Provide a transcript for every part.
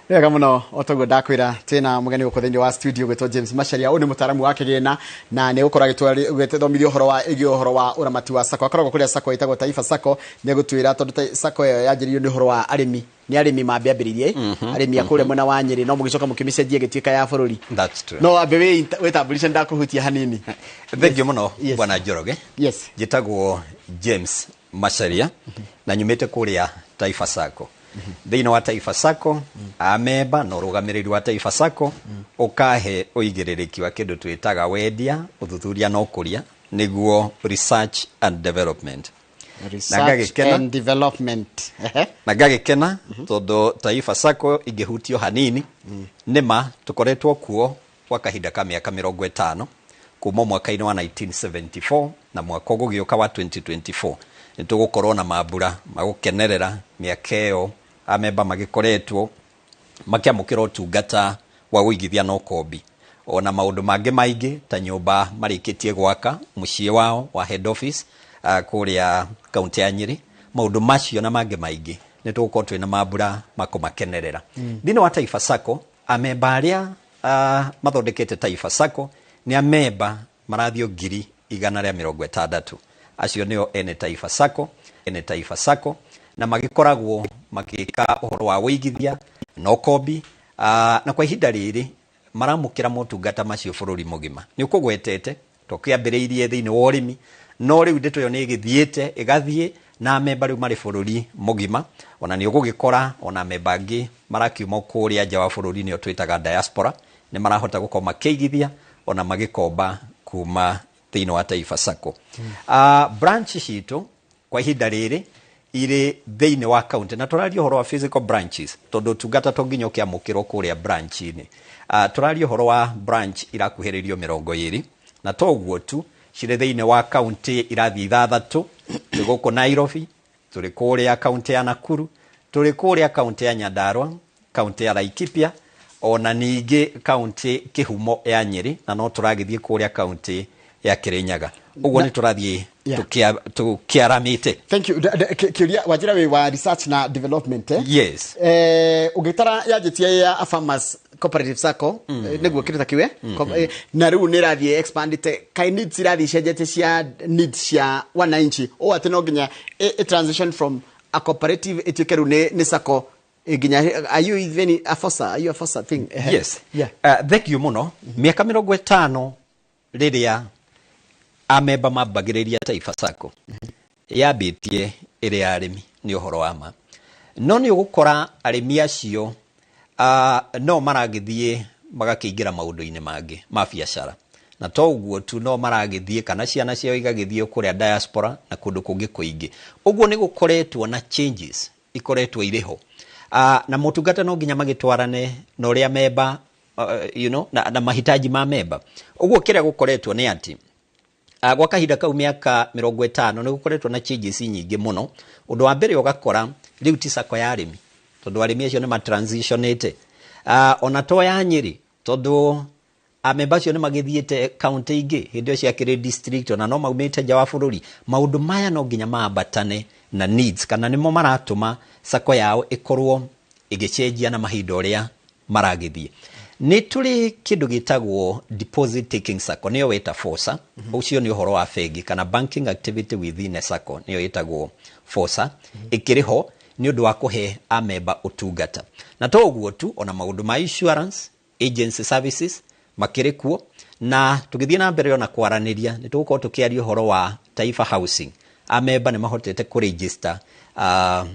Wega muno. O toguo ndakwira, twina mugeni guku thiini wa studio gwitwo James Macharia. Uyu ni mutaaramu wa kigina na ni gukorwo agĩtũthomithia ũhoro wa ĩgiĩ ũhoro wa ũramati wa sacco. Akoragwo kũrĩa sacco ĩtagwo Taifa Sacco. Nĩ egũtwĩra tondũ sacco ĩyo yanjĩrĩirio nĩ ũhoro wa arĩmi, nĩ arĩmi mambĩambĩrĩirie, arĩmi a kũrĩa mwena wa Nyĩrĩ, no mũgĩcoka mũkĩmĩcenjia ĩgĩtuĩka ya bũrũri. That's true. No wambe wĩtambulice, ndakũhutia hanini. Thank you muno. Bwana Njoroge. Njĩtagwo James Macharia na nyumĩte kũrĩa Taifa Sacco. Thĩinĩ wa Taifa Sacco, amemba na ũrũgamĩrĩri wa Taifa Sacco ũkahe ũigĩrĩrĩki wa kĩndũ twĩtaga wendia, ũthuthuria na ũkũria, nĩguo research and development. Research ngagĩkena. and development. Ehe. Na ngagĩkena tondũ Taifa Sacco ingĩhutio hanini, nĩma tũkoretwo kuo gwa kahinda ka mĩaka 50 kuma mwaka-inĩ wa 1974, na mwaka ũgũgĩũka wa 2024 nĩ tũgũkorwo na mambura magũkenerera mĩaka ĩyo amemba magĩkoretwo makĩamũkĩra ũtungata wa ũigithia na ũkombi, ona maũndũ mangĩ maingĩ ta nyũmba marĩkĩtie gwaka mũciĩ wao wa head office kũrĩa kaunti ya Nyĩrĩ. Maũndũ macio na mangĩ maingĩ nĩ tũgũkorwo twĩna mambura ma kũmakenerera. Thĩinĩ wa Taifa Sacco, amemba arĩa mathondekete Taifa Sacco nĩ amemba marathiĩ 160,000. Acio nĩo ene Taifa Sacco, ene Taifa Sacco, na magĩkoragwo magĩka ũhoro wa ũigithia na ũkombi, na kwa ihinda rĩrĩ maramũkĩra motungata macio bũrũri mũgima. Nĩ ũkũgwetete tũkĩambĩrĩirie thĩinĩ wa ũrĩmi, no rĩu ndeto ĩyo nĩ ĩgĩthiĩte ĩgathiĩ na amemba rĩu marĩ bũrũri mũgima. Ona nĩ ũgũgĩkora ona amemba angĩ marakiuma kũrĩa nja wa bũrũri, nĩo twĩtaga diaspora, nĩ marahota gũkorwo makĩigithia ona magĩkomba kuma thĩinĩ wa Taifa Sacco. Branch citũ kwa ihinda rĩrĩ irĩ thĩinĩ wa county, na tũraria ũhoro wa physical branches tondũ ũtungata to nginya ũkĩamũkĩrwo kũrĩa branch-inĩ. Tũraria ũhoro wa branch irakuhĩrĩrio 20, na to ũguo tu, cirĩ thĩinĩ wa county irathiĩ ithathatũ. Twĩ gũkũ Nairobi, tũrĩ kũrĩa county ya Nakuru, tũrĩ kũrĩa county ya Nyandarua, county ya Laikipia, ona ningĩ county kĩhumo ya Nyĩrĩ, na no tũragĩthiĩ kũrĩa county ya Kirinyaga. Ũguo nĩ tũrathiĩ tũkĩaramĩte. Thank you. Kĩũria wanjĩra wĩ wa research na development, eh? Yes. Ũngĩtara yanjĩtie ya Farmers Cooperative Sacco, nĩguo kĩndũ ta kĩu, eh? Na rĩu nĩ ĩrathiĩ expandĩte, kaĩ needs irathiĩ icenjetie cia needs cia wananchi ũũ atĩ no nginya ĩ transition from a cooperative ĩtuĩke rĩu nĩ sacco, nginya are you even a FOSA? Are you a FOSA thing? Yes. Thank you mũno. Mĩaka 50 rĩrĩa amemba mambagĩrĩria Taifa Sacco, yambĩtie ĩrĩ ya arĩmi, nĩ ũhoro wa ma, no nĩ ũgũkora arĩmi acio no maragĩthiĩ magakĩingĩra maũndũ-inĩ mangĩ ma biacara, na to ũguo tu, no maragĩthiĩ kana ciana ciao igagĩthiĩ kũrĩa diaspora na kũndũ kũngĩ kũingĩ. Ũguo nĩ gũkoretwo na changes ikoretwo irĩ ho, na motungata no nginya magĩtwarane na ũrĩa memba na mahitaji ma memba. Ũguo kĩrĩa gũkoretwo nĩ atĩ gwa kahinda kau mĩaka 50 nĩ gũkoretwo na changes nyingĩ mũno. Ũndũ wa mbere, ũgakora rĩu ti sacco ya arĩmi tondũ arĩmi acio nĩ matransitionĩte, ona to ya Nyĩrĩ tondũ amemba acio nĩ magĩthiĩte kaunti ingĩ hĩndĩ ĩyo ciakĩrĩ district, ona no maumĩte nja wa bũrũri. Maũndũ maya no nginya maambatane na needs, kana nĩmo maratũma sacco yao ĩkorwo ĩgĩcenjia na mahinda ũrĩa maragĩthiĩ. Nĩ tũrĩ kĩndũ gĩtagwo deposit taking sacco, nĩyo wĩta FOSA. Ũcio nĩ ũhoro wa bengi kana banking activity within a sacco, nĩyo ĩtagwo FOSA. Ĩkĩrĩ ho nĩ ũndũ wa kũhe amemba ũtungata, na to ũguo tu, ona maũndũ ma insurance agency services makĩrĩ kuo. Na tũgĩthiĩ na mbere ona kwaranĩria, nĩ tũgũkorwo tũkĩaria ũhoro wa Taifa Housing. Amemba nĩ mahotete kũregister a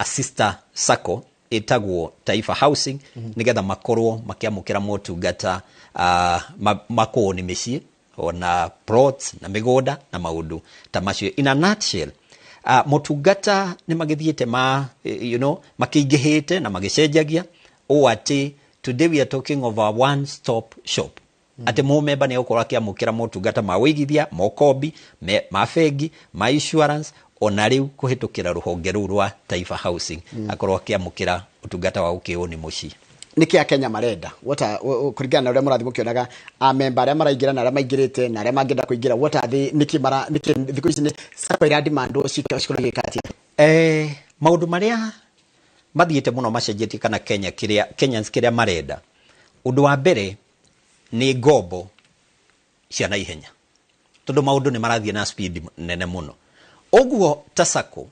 sister sacco ĩtagwo Taifa Housing, nĩgetha makorwo makĩamũkĩra motungata makũũ nĩ mĩciĩ, ona plots na mĩgũnda na maũndũ ta macio. In a nutshell, motungata nĩ magĩthiĩte ma makĩingĩhĩte na magĩcenjagia ũũ atĩ today we are talking of a one stop shop, atĩ mũmemba nĩ egũkorwo akĩamũkĩra motungata ma ũigithia, ma ũkombi, ma bengi, ma insurance, ona rĩu kũhĩtũkĩra rũhonge rũu rwa Taifa Housing akorwo akĩamũkĩra ũtungata wa gũkĩũni nĩ mũciĩ. Nĩkĩ Akenya marenda? What are, kũringana na ũrĩa mũrathiĩ mũkĩonaga amemba arĩa maraingĩra na arĩa maingĩrĩte na arĩa mangĩenda kũingĩra, what are they, nĩkĩ mara, nĩkĩ thikũ ici nĩ sacco irademandwo cikorwo igĩka atĩa? Maũndũ marĩa Mathiĩte mũno macenjetie kana Kenya kĩrĩa Kenyans kĩrĩa marenda. Ũndũ wa mbere nĩ ngombo cia naihenya, tondũ maũndũ nĩ marathiĩ na speed nene mũno. Ũguo ta sacco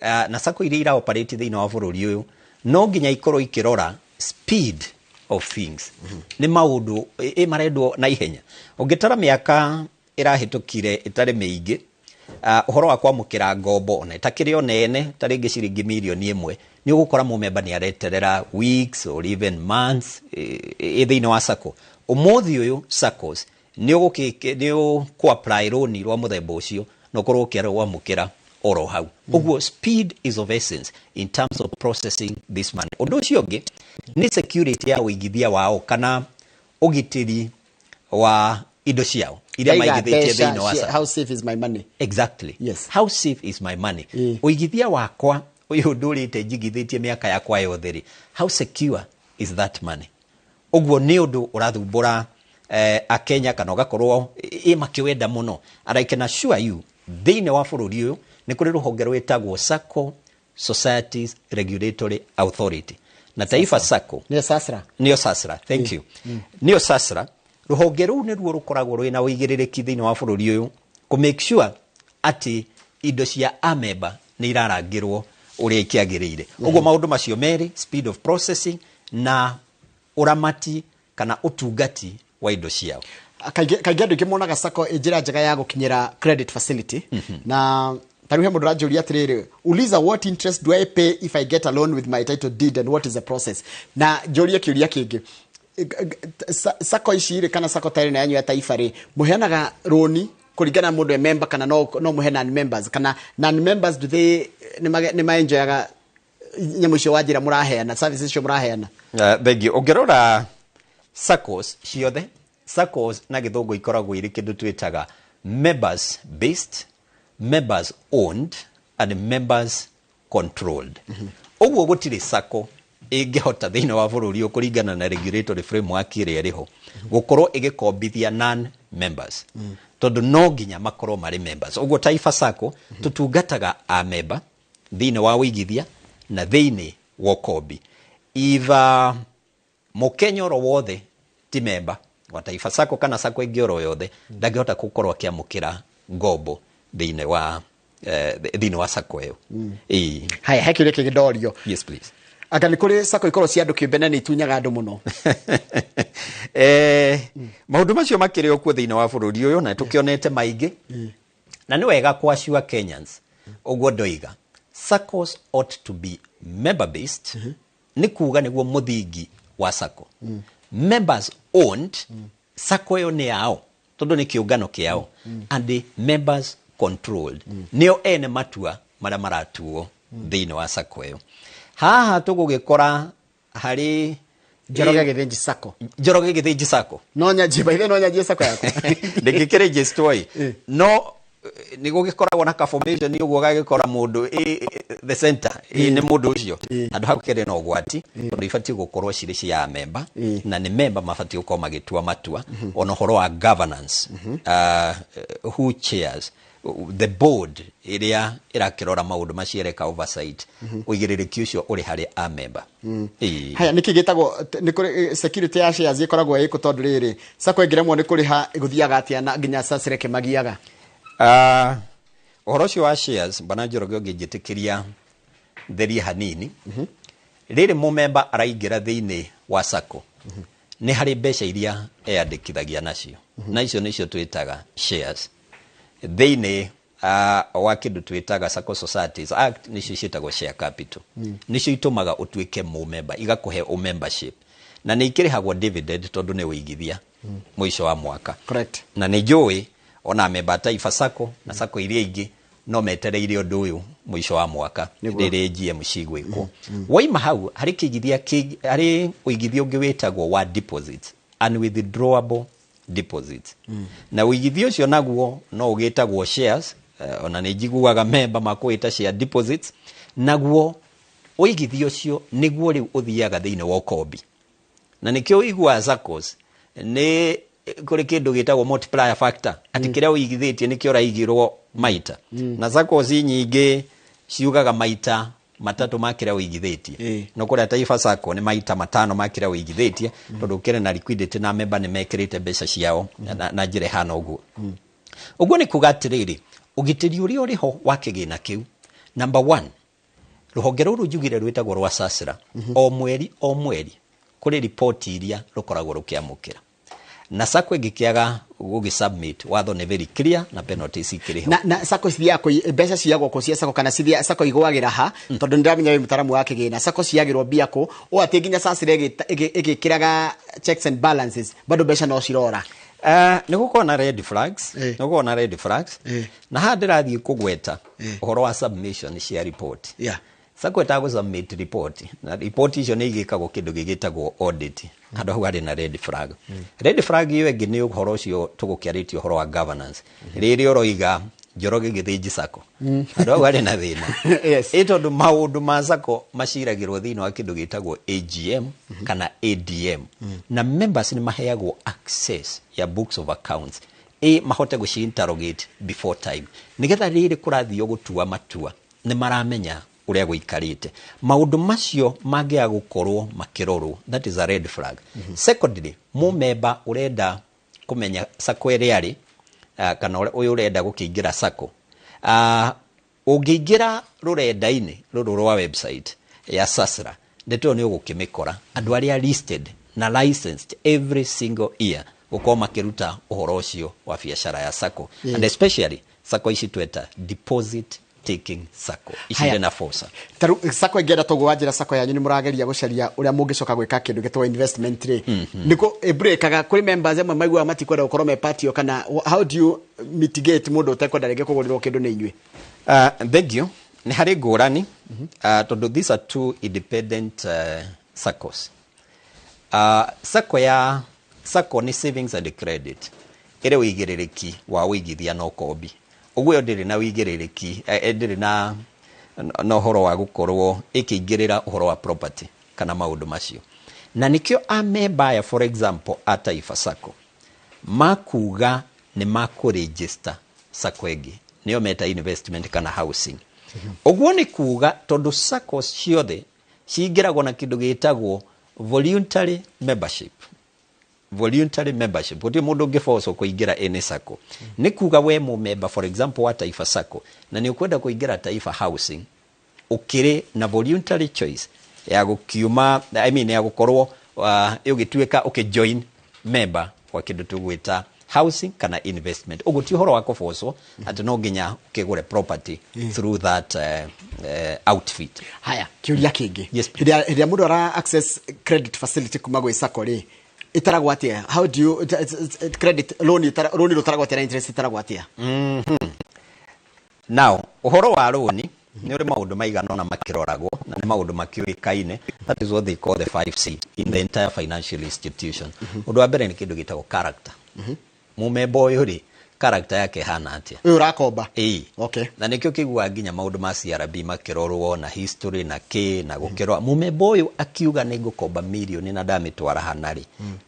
na sacco iria ira operate thĩinĩ wa bũrũri ũyũ no nginya ikorwo ikĩrora speed of things. Nĩ maũndũ ĩ marendwo na ihenya. Ũngĩtara mĩaka ĩrahĩtũkire ĩtarĩ mĩingĩ, ũhoro wa kwamũkĩra ngombo ona ĩtakĩrĩ o nene, ta rĩngĩ ciringi mirioni 1, nĩ ũgũkora mũmemba nĩ areterera weeks or even months ĩ thĩinĩ wa sacco. Ũmũthĩ ũyũ saccos nĩ ũkũ apply loan rwa mũthemba ũcio na ũkorwo ũkĩwamũkĩra oro hau. Ũguo speed is of essence in terms of processing this money. Ũndũ ũcio ũngĩ nĩ security ya ũigithia wao kana ũgitĩri wa indo ciao iria Ndaiga maigithĩtie mbeca thĩinĩ wa sacco. How safe is my money? Exactly. Yes. How safe is my money? Ũigithia wakwa ũyũ ndũrĩte njigithĩtie mĩaka yakwa yothe rĩ, how secure is that money? Ũguo nĩ ũndũ ũrathumbũra akenya kana ũgakorwo ĩ makĩwenda mũno. And I can assure you, thĩinĩ wa bũrũri ũyũ nĩ kũrĩ rũhonge rwĩtagwo Sacco Societies Regulatory Authority na Taifa Sacco. Nĩ SASRA. Nĩyo SASRA, thank you, nĩyo SASRA. Rũhonge rũu nĩruo rũkoragwo rwĩna ũigĩrĩrĩki thĩinĩ wa bũrũri ũyũ kũ make sure atĩ indo cia amemba nĩ irarangĩrwo ũrĩa ikĩagĩrĩire. Ũguo maũndũ macio merĩ, speed of processing na ũramati kana ũtungati wa indo ciao. Kaingĩ kaingĩ andũ aingĩ monaga sacco ĩ njĩra njega ya gũkinyĩra credit facility. Na ta rĩu he mũndũ ũranjũria atĩrĩrĩ, uliza, "What interest do I pay if I get a loan with my title deed, and what is the process?" Na njũrie kĩũria kĩngĩ. Sacco ici rĩ, kana sacco ta ĩno yanyu ya Taifa rĩ, mũheanaga rũni kũringana na mũndũ e member kana no mũhe non members? Kana non members, do they nĩ maenjoyaga nyamũ icio wanjĩra mũraheana, services icio mũraheana? Thank you. Ũngĩrora saccos ciothe, saccos na gĩthũngũ ikoragwo irĩ kĩndũ twĩtaga members based, members owned and members controlled. Ũguo gũtirĩ sacco ĩngĩhota thĩinĩ wa bũrũri ũyũ, kũringana na regulatory framework ĩrĩa ĩrĩho, gũkorwo ĩgĩkombithia non members, tondũ no nginya makorwo marĩ members. Ũguo Taifa Sacco tũtungataga a member thĩinĩ wa ũigithia na thĩinĩ wa ũkombi. If mũkenya oro wothe ti memba wa Taifa Sacco kana sacco ĩngĩ oro yothe, ndangĩhota gũkorwo akĩamũkĩra ngombo thĩinĩ wa sacco ĩyo. Ĩĩ. Haya, he kĩũria kĩngĩ ndorio. Yes, please. Anga nĩ kũrĩ sacco ikorwo cia andũ kĩũmbe na nĩ itunyaga andũ mũno? Maũndũ macio makĩrĩ o kuo thĩinĩ wa bũrũri ũyũ na tũkĩonete maingĩ, na nĩ wega kwa Kenyans. Ũguo ndoiga saccos ought to be member based, nĩ kuga nĩguo mũthingi wa sacco, members owned, sacco ĩyo nĩ yao tondũ nĩ kĩũngano kĩao, and the members controlled, nĩo ene matua marĩa maratuo thĩinĩ wa sacco ĩyo. Haha tũgũgĩkora harĩ Njoroge Gĩthĩnji Sacco. Njoroge Gĩthĩnji Sacco. No nyanjie baithe, no nyanjie sacco yakwa? Ndĩngĩkĩregisterwo ĩ, no nĩ gũgĩkoragwo na ka formation ũguo gagĩkora mũndũ the center nĩ mũndũ ũcio. Handũ hau kĩrĩ na ũgwati, tondũ ibatiĩ gũkorwo cirĩ cia memba, na nĩ memba mabatiĩ gũkorwo magĩtua matua ona ũhoro wa governance, who chairs the board ĩrĩa ĩrakĩrora maũndũ macio, ĩreka oversight. Ũigĩrĩrĩki ũcio ũrĩ harĩ a memba. Ĩĩ. Haya, nĩkĩ gĩtagwo nĩ kũrĩ security ya shares ĩkoragwo ĩkũ? Tondũ rĩrĩ, sacco ĩngĩremwo nĩ kũrĩha gũthiaga atĩa na nginya SASRA ĩkĩmagiaga? Ũhoro ũcio wa shares, bwana Njoroge, ũngĩnjĩtĩkĩria therie hanini. Rĩrĩ mũmemba araingĩra thĩinĩ wa sacco, nĩ harĩ mbeca iria eyandĩkithagia nacio, na icio nĩcio twĩtaga shares. Thĩinĩ wa kĩndũ twĩtaga Sacco Societies Act, nĩcio ciĩtagwo share capital. Nĩcio itũmaga ũtuĩke mũmemba, igakũhe ũmembership, na nĩ ikĩrĩhagwo dividend tondũ nĩ ũigithia mũico wa mwaka. Na nĩ njũĩ ona memba a Taifa Sacco na sacco iria ingĩ no metereire ũndũ ũyũ mũico wa mwaka rĩrĩ GMC gwĩkwo. Waima hau harĩ kĩigithia harĩ ũigithia ũngĩ wĩtagwo wa deposits, unwithdrawable deposits, na ũigithia ũcio naguo no ũgĩtagwo shares. Ona nĩ njiguaga memba makũĩta share deposits. Naguo ũigithia ũcio nĩguo rĩu ũthiaga thĩinĩ wa ũkombi, na nĩkĩo ũiguaga saccos nĩ kũrĩ kĩndũ gĩtagwo multiplier factor, atĩ kĩrĩa ũigithĩtie nĩkĩo ũraigĩrwo maita. Na saccos nyingĩ ciugaga maita Matatũ ma kĩrĩa ũigithĩtie. No kũrĩa Taifa Sacco nĩ maita 5 ma kĩrĩa ũigithĩtie, tondũ ũkĩrĩ na liquidity na member nĩ mekĩrĩte mbeca ciao na njĩra ĩhana ũguo. Ũguo nĩ kuga atĩrĩrĩ, ũgitĩri ũrĩa ũrĩ ho wa kĩgĩna kĩu, number one, rũhonge rũrũ njugire rwĩtagwo rwa SASRA, o mweri o mweri kũrĩ riboti iria rũkoragwo rũkĩamũkĩra, na sacco ĩngĩkĩaga gũgĩsubmit, watho nĩ very clear na penalties ikĩrĩ ho. Na sacco cithiaga kũ mbeca ciagwo kũ cia sacco, kana cithia sacco igwagĩra ha? Tondũ nĩndĩramenya wĩ mũtaramu wa kĩgĩna. Sacco ciagĩrwo mbia kũ, o atĩ nginya SASRA ĩgĩkĩraga checks and balances, bado mbeca no cirora? Nĩ gũkorwo na red flags. Nĩ gũkorwo na red flags. Na haha ndĩrathiĩ kũgweta ũhoro wa submission cia report. Sacco ĩtagũ submit report, na report icio nĩ igĩkagwo kĩndũ gĩgĩtagwo audit, handũ hau harĩ na red flag. Red flag ĩyo ĩngĩ nĩ ũhoro ũcio tũgũkĩarĩtie, ũhoro wa governance, rĩrĩa ũroiga Njoroge Gĩthĩnji Sacco, handũ hau harĩ na thĩna. Ĩ tondũ maũndũ ma sacco maciragĩrwo thĩinĩ wa kĩndũ gĩtagwo AGM kana ADM, na members nĩ maheagwo access ya books of accounts ĩ mahote gũci interrogate before time, nĩgetha rĩrĩ kũrathio gũtua matua nĩ maramenya ũrĩa gũikarĩte. Maũndũ macio mangĩaga gũkorwo makĩrorwo, that is a red flag. Secondly, mũmemba ũrenda kũmenya sacco ĩrĩa arĩ, kana ũyũ ũrenda gũkĩingĩra sacco, ũngĩingĩra rũrenda-inĩ rũrũ rwa website ya SASRA, ndeto ĩyo nĩ ũgũkĩmĩkora, andũ arĩa listed na licensed every single year gũkorwo makĩruta ũhoro ũcio wa biacara ya sacco, and especially sacco ici tweta deposit taking sacco ici. Haya. Irĩ na FOSA. Tarĩu sacco ĩngĩenda toguo wanjĩra sacco yanyu nĩ mũrageria gũcaria ũrĩa mũngĩcoka gwĩka kĩndũ gĩtagwo investment rĩ, nĩkũ ĩbrĩkaga kũrĩ members amwe maiguaga matikwenda gũkorwo me part ĩyo, kana how do you mitigate mũndũ ũtekwenda rĩngĩ kũgũrĩrwo kĩndũ nĩ inyuĩ? Thank you. Nĩ harĩ ngũrani, tondũ these are two independent SACCOs. Sacco ya sacco nĩ savings and credit, ĩrĩ ũigĩrĩrĩki wa ũigithia na ũkombi. Ũguo ĩyo ndĩrĩ na ũigĩrĩrĩki, ndĩrĩ na ũhoro wa gũkorwo ĩkĩingĩrĩra ũhoro wa property kana maũndũ macio. Na nĩkĩo amemba aya, for example, a Taifa Sacco, makuga nĩ makũregister sacco ĩngĩ, nĩyo meta investment kana housing. Ũguo nĩ kuga tondũ sacco ciothe cingĩragwo na kĩndũ gĩtagwo voluntary membership. Voluntary membership, gũtirĩ mũndũ ũngĩbocwo kũingĩra any sacco. Nĩ kuga we mũmemba, for example, wa Taifa Sacco, na nĩ ũkwenda kũingĩra Taifa Housing, ũkĩrĩ na voluntary choice ya gũkiuma, I mean, ya gũkorwo ũgĩtuĩka ũkĩjoin member wa kĩndũ tũgwĩta housing kana investment. Ũguo ti ũhoro wa kũbocwo atĩ no nginya ũkĩgũre property through that outfit. Haya, kĩũria kĩngĩ. Yes, please. Hĩndĩ ĩrĩa mũndũ ara access credit facility kuma gwĩ sacco rĩ, ĩtaragwo atĩa? How do you credit loan loan rũtaragwo atĩa na interest ĩtaragwo atĩa? Now, ũhoro wa rũni nĩ ũrĩ maũndũ maigana ũna makĩroragwo, na nĩ maũndũ makĩũĩkaine. That is what they call the 5C in the entire financial institution. Ũndũ wa mbere nĩ kĩndũ gĩtagwo character. Mũmemba ũyũ rĩ, character yake ĩhana atĩa? Ũyũ ũrakomba. Ĩĩ. Na nĩkĩo kĩiguaga nginya maũndũ ma CRB makĩrorwo na history na kĩ na gũkĩrora mũmemba ũyũ akiuga nĩ ngũkomba mirioni na ndamĩtwara hana rĩ,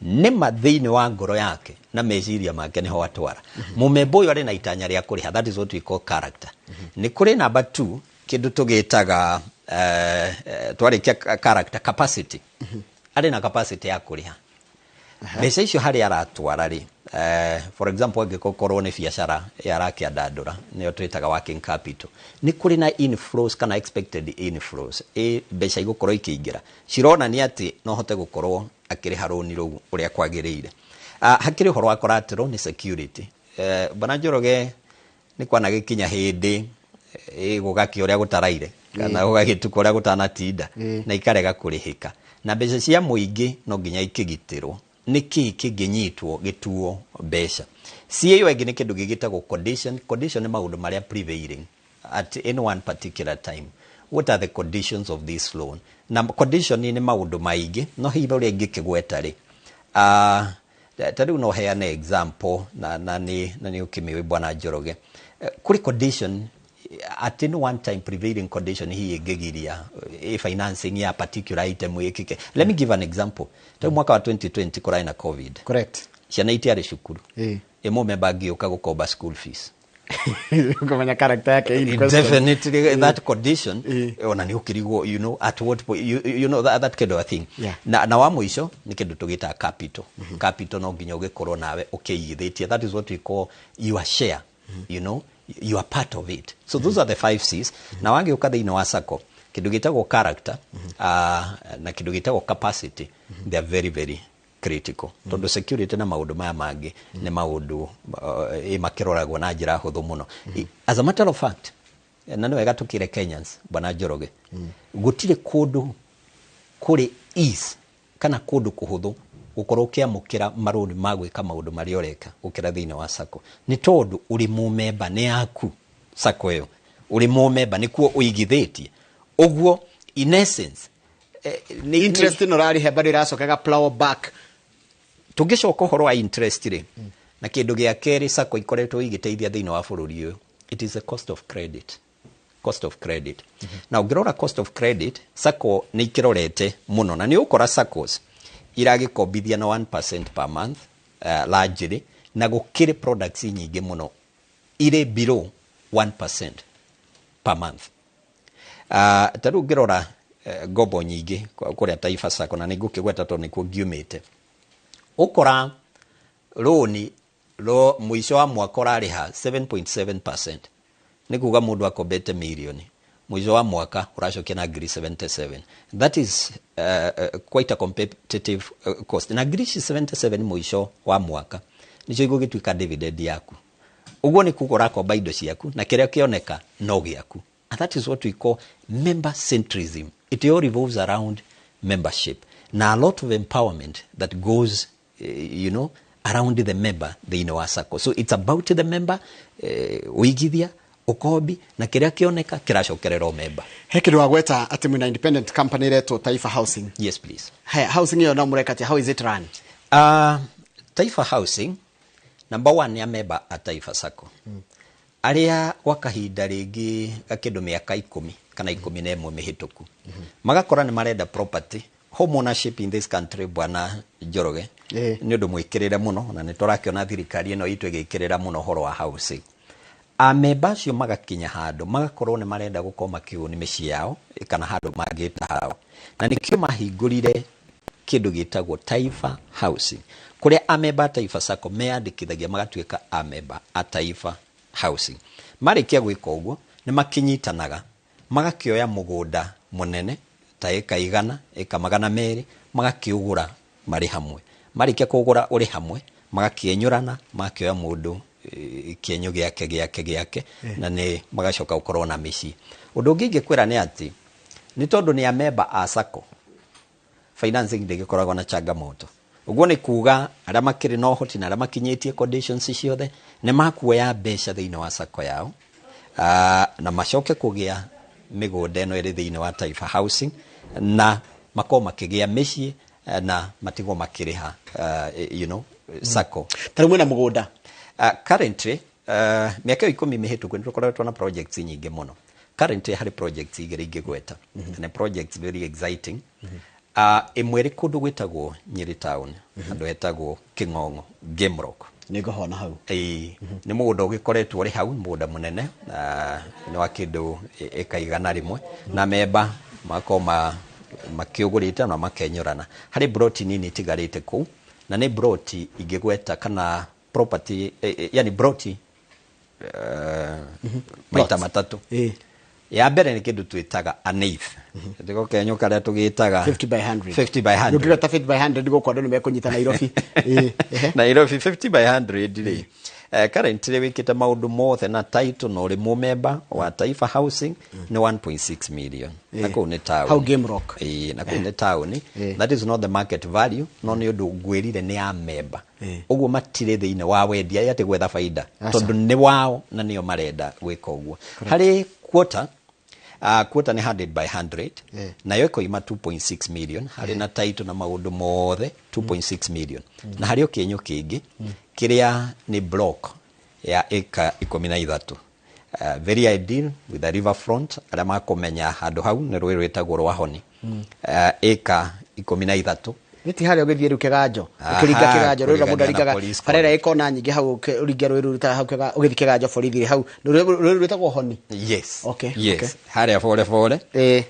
nĩma thĩinĩ wa ngoro yake na meciria make nĩho atwara. Mũmemba ũyũ arĩ na itanya rĩa kũrĩha. That is what we call character. Nĩ kũrĩ number two, kĩndũ tũgĩtaga, twarĩkia character, capacity. Arĩ na capacity ya kũrĩha mbeca icio harĩa aratwara rĩ? For example, angĩkorwo nĩ biacara arakĩandandũra, nĩyo twĩtaga working capital, nĩ kũrĩ na inflows kana expected inflows, ĩ mbeca igũkorwo ikĩingĩra cironania atĩ no hote gũkorwo akĩrĩha rũni rũu ũrĩa kwagĩrĩire. Hakĩrĩ ũhoro wa collateral, nĩ security. Bwana Njoroge, nĩ kwanagĩkinya hĩndĩ gũgakĩa ũrĩa gũtaraire kana gũgagĩtuka ũrĩa gũtanatinda na ikarega kũrĩhĩka, na mbeca cia mũingĩ no nginya ikĩgitĩrwo. Nĩ kĩĩ kĩngĩnyitwo gĩtuo mbeca ci ĩyo? Ĩngĩ nĩ kĩndũ gĩgĩtagwo condition. Condition nĩ maũndũ marĩa prevailing at any one particular time. What are the conditions of this loan? Na condition nĩ maũndũ maingĩ, no hihi ũrĩa ingĩkĩgweta rĩ, ta rĩu no heane example, na nĩ ũkĩmĩũĩ, bwana Njoroge. Kũrĩ condition at any one time, prevailing condition hihi ĩngĩgiria financing ya particular item ĩkĩke. Let me give an example. Ta rĩu mwaka wa 2020 kũrarĩ na COVID. Ciana itiarĩ cukuru. Ĩ mũmemba angĩũka gũkomba school fees, Kũmenya character yake in question. Definitely that condition. Ona nĩ ũkĩrigwo, you know, at what point, you know that kind of a thing. Na wa mũico nĩ kĩndũ tũgĩtaga capital. Capital no nginya ũgĩkorwo nawe ũkĩigithĩtie. That is what we call your share. You know, you are part of it. So those are the five C's. Na wagĩũka thĩinĩ wa sacco, kĩndũ gĩtagwo character na kĩndũ gĩtagwo capacity, they are very very critical, tondũ security na maũndũ maya mangĩ nĩ maũndũ makĩroragwo na njĩra hũthũ mũno. As a matter of fact, na nĩ wega tũkĩre Kenyans, Bwana Njoroge, gũtirĩ kũndũ kũrĩ ease kana kũndũ kũhũthũ gũkorwo ũkĩamũkĩra marũni ma gwĩka maũndũ marĩa ũreka gũkĩra thĩinĩ wa sacco, nĩ tondũ ũrĩ mũmemba, nĩ yaku sacco ĩyo, ũrĩ mũmemba, nĩkuo ũigithĩtie. Ũguo in essence Interest ĩno ũrarĩhe bado ĩracokaga plow back. Tũngĩcoka ũhoro wa interest rĩ, na kĩndũ gĩa kerĩ sacco ikoretwo igĩteithia thĩinĩ wa bũrũri ũyũ, it is the cost of credit. Cost of credit, na ũngĩrora cost of credit, sacco nĩ ikĩrorete mũno, na nĩ ũkora saccos iragĩkombithia na 1% per month, largely, na gũkĩrĩ products nyingĩ mũno irĩ below 1% per month. Ta rĩu ngĩrora ngombo nyingĩ kũrĩa Taifa Sacco, na nĩ ngũkĩgweta tondũ nĩkuo ngiumĩte, ũkora rũni ro mũico wa mwaka ũrarĩha 7.7%. Nĩ kuga mũndũ akombete mirioni, mũico wa mwaka ũracokia na ngiri 77. That is quite a competitive cost. Na ngiri ici 77 mũico wa mwaka nĩcio igũgĩtuĩka dividend yaku. Ũguo nĩ kuga ũrakomba indo ciaku na kĩrĩa kĩoneka no gĩaku. And that is what we call member centrism. It all revolves around membership na a lot of empowerment that goes around the member thĩinĩ wa sacco. So it's about the member, ũigithia, ũkombi, na kĩrĩa kĩoneka kĩracokerera o member. He kĩndũ wagweta atĩ mwĩna independent company ĩretwo Taifa Housing. Yes, please. Haya, housing ĩyo no mũreka atĩa? How is it run? Taifa Housing, number one, nĩ amemba a Taifa Sacco arĩa gwa kahinda rĩngĩ gakĩndũ mĩaka 10 kana 11 mĩhĩtũku magakora nĩ marenda property. Home ownership in this country, Bwana Njoroge, nĩ ũndũ mwĩkĩrĩre mũno, na nĩ tũrakĩona thirikari ĩno itũ ĩgĩkĩrĩra mũno ũhoro wa housing. Amemba acio magakinya handũ magakorwo nĩ marenda gũkorwo makĩũni mĩciĩ yao kana handũ mangĩta hao, na nĩkĩo mahingũrire kĩndũ gĩtagwo Taifa Housing, kũrĩa amemba a Taifa Sacco meyandĩkithagia magatuĩka amemba a Taifa Housing. Marĩkia gwĩka ũguo, nĩ makinyitanaga magakĩoya mũgũnda mũnene ta ĩka 100, ĩka 200, magakĩũgũra marĩ hamwe. Marĩkia kũgũra ũrĩ hamwe, magakĩenyũrana, magakĩoya mũndũ kĩenyũ gĩake gĩake gĩake, na nĩ magacoka gũkorwo na mĩciĩ. Ũndũ ũngĩ ingĩkwĩra nĩ atĩ nĩ tondũ nĩ amemba a sacco, financing ndĩgĩkoragwo na changamoto. Ũguo nĩ kuga arĩa makĩrĩ na ũhoti na arĩa makinyĩtie conditions ciothe nĩ makuoya mbeca thĩinĩ wa sacco yao, na macoke kũgĩa mĩgũnda ĩno ĩrĩ thĩinĩ wa Taifa Housing, na makorwo makĩgĩa mĩciĩ, na matigwo makĩrĩha sacco. Ta rĩu mwĩna mũgũnda? Currently, mĩaka ĩyo 10 mĩhĩtũku nĩ tũkoretwo na projects nyingĩ mũno. Currently harĩ projects igĩrĩ ingĩgweta, na projects very exciting. Ĩmwe ĩrĩ kũndũ gwĩtagwo Nyĩrĩ town, handũ hetagwo Kĩng'ong'o Game Rock. Nĩ ngũhona hau. Ĩĩ, nĩ mũgũnda ũgĩkoretwo ũrĩ hau, nĩ mũgũnda mũnene, nĩ wa kĩndũ ĩka 100, na memba makorwo makĩũgũrĩte na makenyũrana. Harĩ broti nini itigarĩte kũu, na nĩ broti ingĩgweta kana property, yani broti maita Plots. matatũ. Ya mbere nĩ kĩndũ twĩtaga an eighth, ndiko kenyũ karĩa tũgĩtaga 50 by 100. 50 by 100. Ũngĩgweta 50 by 100 gũkũ andũ nĩ mekũnyita Nairobi. Ĩĩ, ehe. Nairobi 50 by 100 rĩ, currently wĩkĩte maũndũ mothe na title na ũrĩ mũmemba wa Taifa Housing nĩ 1.6 million, na kũu nĩ town. Hau Game Rock. Ĩĩ, na kũu nĩ town. That is not the market value, no nĩ ũndũ ngwĩrire nĩ ya memba. Ũguo matirĩ thĩinĩ wa wendia atĩ gwetha baida, Aca. tondũ nĩ wao na nĩo marenda gwĩka ũguo. Harĩ quarter, quarter nĩ 100 by 100, nayo ĩkoima 2.6 million, harĩ na title na maũndũ mothe 2.6 million. Na harĩ o kĩenyũ kĩngĩ kĩrĩa nĩ block ya ĩka 13, very ideal with a river front. Arĩa makũmenya handũ hau nĩ rũĩ rwĩtagwo Rwahoni. Ĩka 13. Nĩ ti harĩa ũgĩthiĩ rĩu Kĩganjo, ũkĩringa Kĩganjo rũrĩa mũndũ aringaga bara ĩrĩa ĩkona nyingĩ hau, ũringe rũĩ rũu hau ũgĩthiĩ Kĩganjo borithi hau, rũĩ rwĩtagwo Honi. Yes. Okay. Yes. Okay. Harĩa bore bore.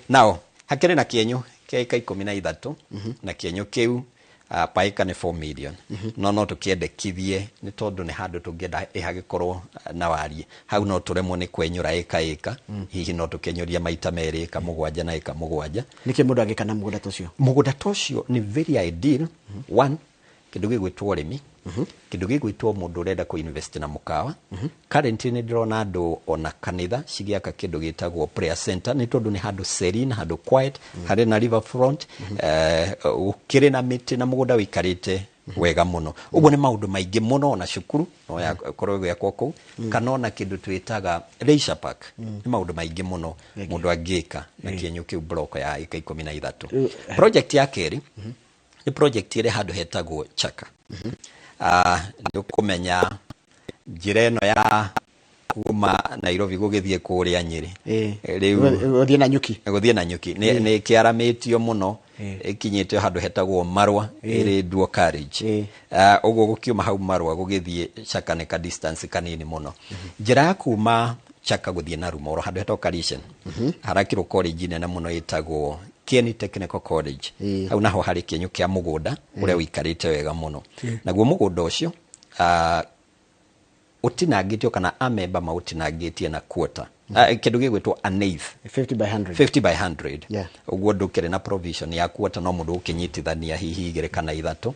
Nao hakĩrĩ na kĩenyũ kĩa ĩka 13, na kĩenyũ kĩu paĩka nĩ 4 million. No tũkĩendekithie nĩ tondũ nĩ handũ tũngĩenda ĩhagĩkorwo na wariĩ. Hau no tũremwo nĩ kwenyũra ĩka ĩka, hihi no tũkĩenyũria maita merĩ, ĩka 7 na ĩka 7. Nĩkĩ mũndũ angĩka na mũgũnda ta ũcio? Mũgũnda ta ũcio nĩ very ideal. One, kĩndũ gĩgwĩtwo ũrĩmi, kĩndũ gĩgwĩtwo mũndũ ũrenda kũ-invest na mũkawa. Currently nĩ ndĩrona andũ ona kanitha cigĩaka kĩndũ gĩtagwo prayer center, nĩ tondũ nĩ handũ serene, handũ quiet, harĩ na river front, gũkĩrĩ na mĩtĩ na mũgũnda ũikarĩte wega mũno. Ũguo nĩ maũndũ maingĩ mũno, ona cukuru no yakorwo ĩgĩakwo kũu, kana ona kĩndũ twĩtaga leisure park. Nĩ maũndũ maingĩ mũno mũndũ angĩka na kĩenyũ kĩu block ya ĩka 13. Project ya kerĩ nĩ project ĩrĩ handũ hetagwo Chaka. Nĩ ũkũmenya njĩra ĩno ya kuma Nairobi gũgĩthiĩ kũrĩa Nyĩrĩ. Rĩu Gũthiĩ na nyuki. Gũthiĩ na nyuki. Nĩ kĩaramĩtio mũno, ĩkinyĩte handũ hetagwo Marwa, ĩrĩ dual carriage. Ũguo gũkiuma hau Marwa gũgĩthiĩ Chaka nĩ ka distance kanini mũno. Njĩra ya kuma Chaka gũthiĩ na Rumoro handũ hetagwo Karishen. Harakirwo college nene mũno ĩtagwo Kieni Technical College. Hau naho harĩ kĩenyũ kĩa mũgũnda ũrĩa ũikarĩte wega mũno. Naguo mũgũnda ũcio ũtinangĩtio kana amemba maũtinangĩtie na quarter. Kĩndũ gĩgwĩtwo an eighth. 50 by 100. 50 by 100. Yeah. Ũguo ndũkĩrĩ na provision ya quarter, no mũndũ ũkĩnyitithania hihi 2 kana 3.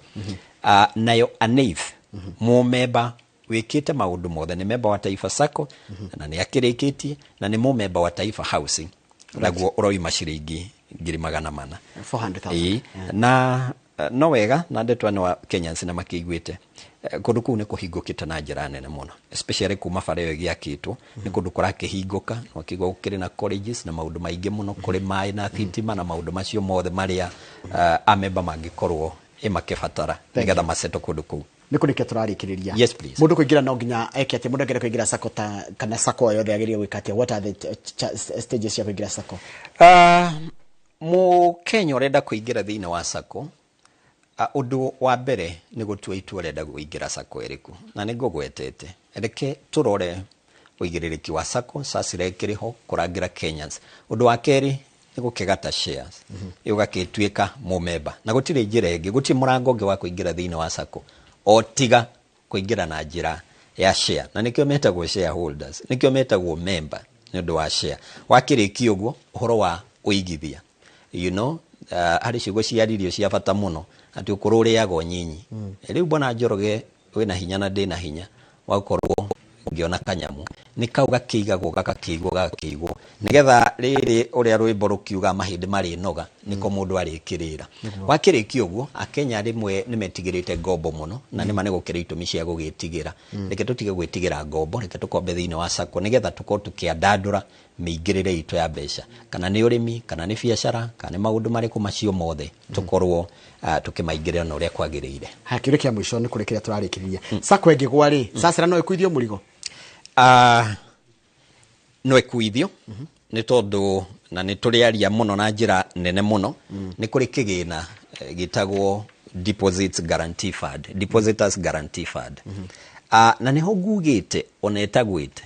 Nayo an eighth, mũmemba wĩkĩte maũndũ mothe, nĩ memba wa Taifa Sacco, na nĩ akĩrĩkĩtie, na nĩ mũmemba wa Taifa Housing. Naguo ũroima ciringi 400,000. 400,000. Na no wega na ndeto ĩno wa Kenyans na makĩiguĩte kũndũ kũu nĩ kũhingũkĩte na njĩra nene mũno, especially kuma bara ĩyo ĩgĩakĩtwo, nĩ kũndũ kũrakĩhingũka, na ũkĩigua gũkĩrĩ na colleges na maũndũ maingĩ mũno, kũrĩ maĩ na thitima na maũndũ macio mothe marĩa amemba mangĩkorwo ĩmakĩbatara nĩgetha maceto kũndũ kũu. Nĩ kũrĩkia tũrarĩkĩrĩria. Yes, please. Mũndũ kũingĩra no nginya eke atĩa? Mũndũ angĩenda kũingĩra sacco ta kana sacco yothe agĩrĩire gwĩka atĩa? What are the stages cia kũingĩra sacco? Mũkenya ũrenda kũingĩra thĩinĩ wa sacco, ũndũ wa mbere nĩ gũtua itua ũrenda kũingĩra sacco ĩrĩkũ, na nĩ ngũgwetete. Reke tũrore ũigĩrĩrĩki wa sacco, SACCO ĩkĩrĩ ho kũrangĩra Kenyans. Ũndũ wa kerĩ nĩ gũkĩgata shares, ũgagĩtuĩka mũmemba, na gũtirĩ njĩra ĩngĩ, gũtirĩ mũrango ũngĩ wa kũingĩra thĩinĩ wa sacco o tiga kũingĩra na njĩra ya share, na nĩkĩo metagwo shareholders, nĩkĩo metagwo member nĩ ũndũ wa share. Wakĩrĩkia ũguo ũhoro wa ũigithia, you know, harĩ ciugo ciaririo cia bata mũno atĩ ũkũrũ ũrĩaga nyinyi. Rĩu bwana Njoroge wĩna hinya na ndĩna hinya wa gũkorwo ũngĩona kanyamu nĩ kau gakĩigagwo gagakĩigwo gagakĩigwo nĩgetha rĩrĩ ũrĩa rwĩmbo rũkiuga mahĩndĩ marĩnoga nĩko mũndũ arĩkĩrĩra. Wakĩrĩkia ũguo Akenya rĩmwe nĩ metigĩrĩte ngombo mũno, na nĩma nĩ gũkĩrĩ itũmi cia gũgĩtigĩra. Reke tũtige gwĩtigĩra ngombo, reke tũkombe thĩinĩ wa sacco nĩgetha tũkorwo tũkĩandandũra mĩingĩrĩre itũ ya mbeca, kana nĩ ũrĩmi, kana nĩ biacara, kana nĩ maũndũ marĩkũ macio mothe tũkorwo tũkĩmaingĩrĩra na ũrĩa kwagĩrĩire. Ha, kĩũria kĩa mũico nĩ kũrĩ kĩrĩa tũrarĩkĩrĩria. Sacco ĩngĩgwa rĩ, SACCO no ĩkuithio mũrigo? No ĩkuithio, nĩ tondũ na nĩ tũrĩaria mũno na njĩra nene mũno, nĩ kũrĩ kĩgĩna gĩtagwo Deposits Guarantee Fund, Depositors Guarantee Fund. Na nĩho ngugĩte ona ĩtagwĩte,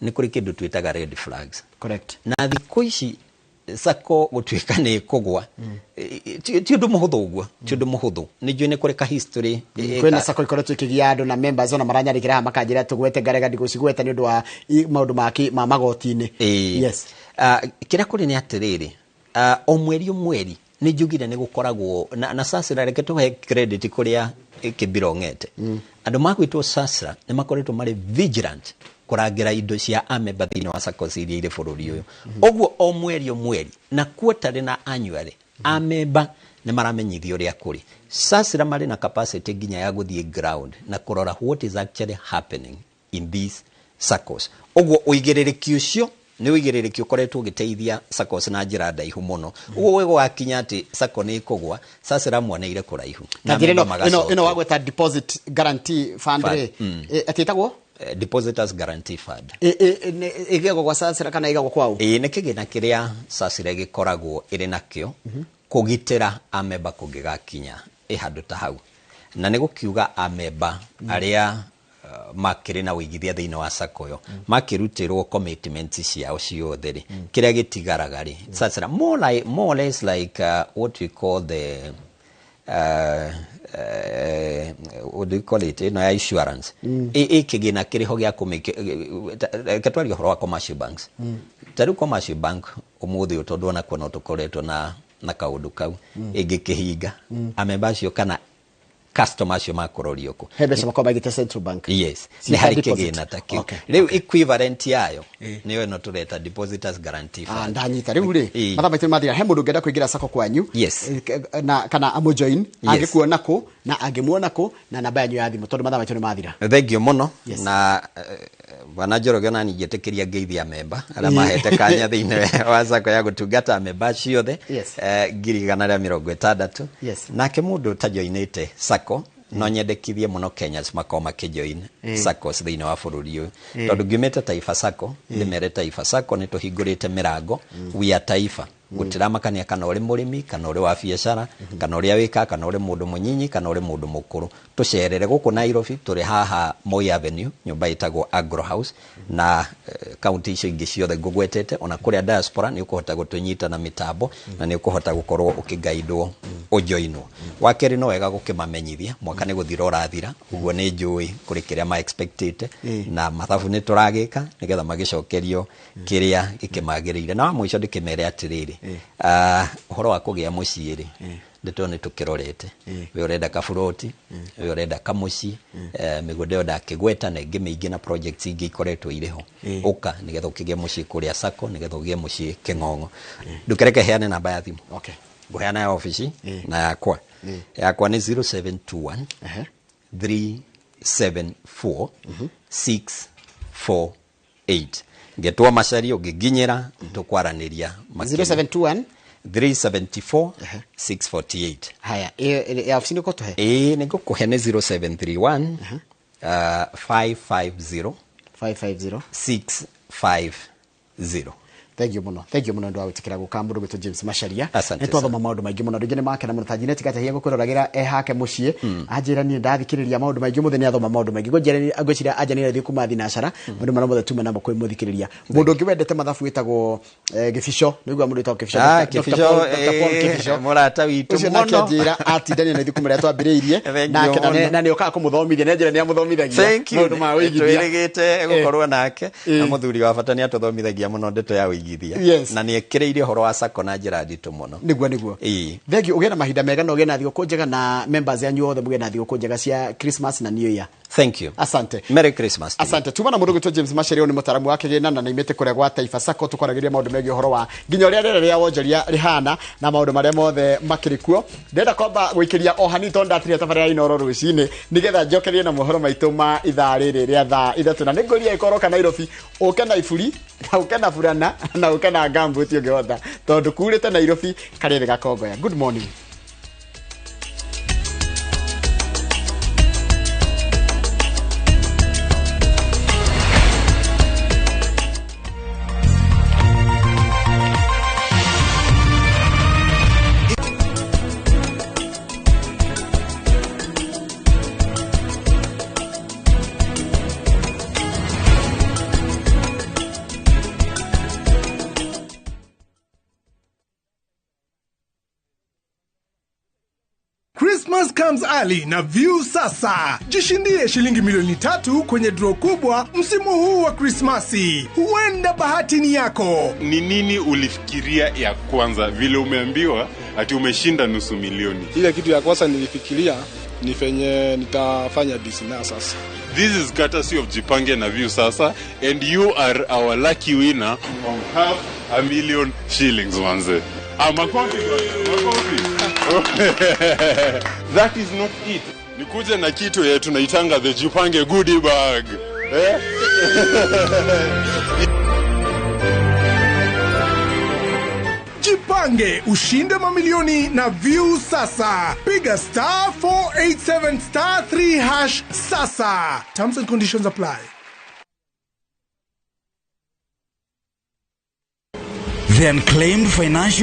nĩ kũrĩ kĩndũ twĩtaga red flags. Correct. Na thikũ ici sacco gũtuĩka nĩ ĩkũgwa, ti ũndũ mũhũthũ ũguo, ti ũndũ mũhũthũ. Nĩ njũĩ nĩ kũrĩ ka history, Kwĩna sacco ikoretwo ikĩgia andũ na members ona maranyarĩkĩra haha makanjĩra tũgwete ngarega ndigũcigweta nĩ ũndũ wa maũndũ ma magoti-inĩ. Yes. Kĩrĩa kũrĩ nĩ atĩrĩrĩ, o mweri o mweri nĩ njugire nĩ gũkoragwo na SACCO, reke tũhe credit kũrĩa ĩkĩbirong'ete. Andũ magwĩtwo SACCO nĩ makoretwo marĩ vigilant kũrangĩra indo cia amemba thĩinĩ wa sacco iria irĩ bũrũri ũyũ. Ũguo o mweri o mweri na quarterly na annually amemba nĩ maramenyithio ũrĩa kũrĩ. SACCO marĩ na capacity nginya ya gũthiĩ ground na kũrora what is actually happening in these saccos. Ũguo ũigĩrĩrĩki ũcio nĩ ũigĩrĩrĩki ũkoretwo ũgĩteithia saccos na njĩra ndaihu mũno. Ũguo gwĩ gũgakinya atĩ sacco nĩ ĩkũgwa, SACCO mwoneire kũraihu. Na njĩra ĩno wagweta Deposit Guarantee Fund rĩ, atĩ ĩtagwo? Depositors Guarantee Fund. Ĩgĩagwo gwa SACCO kana ĩigagwo kwao? Ĩĩ, nĩ kĩgĩna kĩrĩa SACCO gĩkoragwo ĩrĩ nakĩo kũgitĩra amemba kũngĩgakinya Ĩ handũ ta hau, na nĩ gũkiuga amemba arĩa makĩrĩ na ũigithia thĩinĩ wa sacco ĩyo makĩrutĩrwo commitment ciao ciothe rĩ, kĩrĩa gĩtigaraga rĩ, sasa more or less like what we call the what do you call it, ĩno ya insurance, ĩ kĩgĩna kĩrĩho gĩa kũmĩke. Twaria ũhoro wa commercial banks, ta rĩu commercial bank ũmũthĩ ũyũ, tondũ onakuo no tũkoretwo na kaũndũ kau, ĩngĩkĩhinga amemba acio kana customer acio makũrorio kũ? He mbeca makorwo maigĩte Central Bank. Yes. Ciĩta Nĩ harĩ deposit. kĩgĩna ta kĩu. Rĩu equivalent yayo nĩyo ĩno tũreta depositors guarantee Ah, fund. ndanyita rĩu rĩ. Ĩĩ. Mathaa maitũ nĩ mathira. He mũndũ ũngĩenda kũingĩra sacco kwanyu Yes. na kana amũjoin, angĩkuona kũ na angĩmuona kũ na namba yanyu ya thimũ, tondũ mathaa maitũ nĩ mathira. Thank you mũno. Yes. Na bwana Njoroge, ona ningĩtĩkĩria ngeithia amemba arĩa mahete kanya thĩinĩ wa sacco ya gũtungata amemba ciothe 160,000. Yes. Nake mũndũ ũtajoinĩte sacco, no nyendekithie mũno Kenyans makorwo makĩjoin saccos thĩinĩ wa bũrũri ũyũ, tondũ ngiumĩte Taifa Sacco, ndĩmere Taifa Sacco nĩ tũhingũrĩte mĩrango. We are Taifa, gũtiramakania kana ũrĩ mũrĩmi, kana ũrĩ wa biacara, kana ũrĩa wĩkaga, kana ũrĩ mũndũ mũnyinyi, kana ũrĩ mũndũ mũkũrũ. Tũcerere gũkũ Nairobi, tũrĩ haha Moi Avenue, nyũmba ĩtagwo Agro House, na kaunti icio ingĩ ciothe ngũgwetete, ona kũrĩa diaspora nĩ ũkũhota gũtũnyita na mĩtambo na nĩ ũkũhota gũkorwo ũkĩgaidwo ũjoinwo. Wa kerĩ, no wega gũkĩmamenyithia mwaka nĩ gũthira ũrathira, ũguo nĩ njũĩ kũrĩ kĩrĩa ma expectĩte na mathabu nĩ tũragĩka nĩgetha magĩcokerio kĩrĩa gĩkĩmagĩrĩire. Na wa mũico ndĩkĩmere atĩrĩrĩ, ũhoro wa kũgĩa mũciĩ rĩ, ndeto nĩ tũkĩrorete. We ũrenda kaburoti, we ũrenda kamũciĩ, mĩgũnda ĩyo ndakĩgweta na ĩngĩ mĩingĩ na projects ingĩ ikoretwo irĩ ho, ũka nĩgetha ũkĩgĩe mũciĩ kũrĩa sacco, nĩgetha ũgĩe mũciĩ kĩng'ong'o. Ndũkereke heane namba ya thimũ. Okay. Ngũheana ya obici na yakwa. Yakwa nĩ 0721 374 648. Ngetwo Macaria, ũngĩnginyĩra tũkwaranĩria makĩria. 0721 374 648. Haya, ĩyo ya obici nĩ ũkũtũhe? Ĩĩ, nĩ ngũkũhe, nĩ 0731 550 550 650. Thank you muno, thank you muno ndu wa gwitikira guka, mundu gwitwo James Macharia. Asante Nĩ twathoma maũndũ maingĩ mũno, andũ aingĩ nĩ makena mũno. Ta Janet Gatahia gũkwĩroragĩra e hake mũciĩ, anjĩra niĩ ndathikĩrĩria maũndũ maingĩ mũthĩ, nĩ athoma maũndũ maingĩ. Ngwĩciria anja nĩ athiĩ kuma thinacara maũndũ marĩa mothe tuma namo kwĩ mũthikĩrĩria. Mũndũ ũngĩ wendete mathabu wĩtagwo Gĩbico, nĩguo mũndũ wĩtagwo Kĩbico, Ah, Dr. Kĩbico, Dr. Paul Kĩbico. Mũrata witũ Ũcio nake mũno. anjĩra atindania na ithuĩ kuma rĩrĩa twambĩrĩirie. Thank you Nake na mũno. na nĩ okaga kũmũthomithia, nĩ anjĩra nĩ amũthomithagia Thank you. maũndũ ma ũigithia. Twĩrĩgĩte gũkorwo nake na mũthuri wa bata, nĩ atũthomithagia mũno ndeto ya ũigithia Yes. na nĩ ekĩrĩire ũhoro wa sacco na njĩra nditũ mũno. Nĩguo. Ĩĩ. Thank you, ũgĩe na mahinda mega na ũgĩe na thigũkũ njega, na members yanyu othe mũgĩe na thigũkũ njega cia Christmas na New Year. Thank you. Asante. Merry Christmas to you. Asante. Tuma na mũndũ gwĩtwo James Macharia, nĩ mũtaramu wa kĩgĩna na nĩimĩte kũrĩa gwa Taifa Sacco. Tũkwaragĩria maũndũ megiĩ ũhoro wa nginya ũrĩa rĩera rĩa wonjoria rĩhana na maũndũ marĩa mothe makĩrĩ kuo. Ndĩrenda kwamba gũikĩria o hanini tondũ ndatiria tabarĩra ya Inooro rũcinĩ, nĩgetha njokerie na mohoro maitũ ma ithaa rĩrĩ rĩa thaa 3, na nĩngũria ĩkorwo Nairobi ũke na iburi na ũke na burana na ũke na ngambuti ũngĩhota, tondũ kurĩte Nairobi karĩrĩ gakongoya. Good morning. Christmas comes early na View Sasa. Jishindie shilingi milioni 3 kwenye draw kubwa msimu huu wa Krismasi. Huenda bahati ni yako. Ni nini ulifikiria ya kwanza vile umeambiwa ati umeshinda nusu milioni? Ile kitu ya kwanza nilifikiria ni venye nitafanya business sasa. This is courtesy of Jipange na View Sasa, and you are our lucky winner of 500,000 shillings, manze. Ah, makofi bwana, makofi. That is not it. Nikuje na kitu yetu tunaitanga the Jipange goodie bag. Eh? Jipange ushinde mamilioni na View Sasa. Piga *487*3# sasa. Terms and conditions apply. The unclaimed financial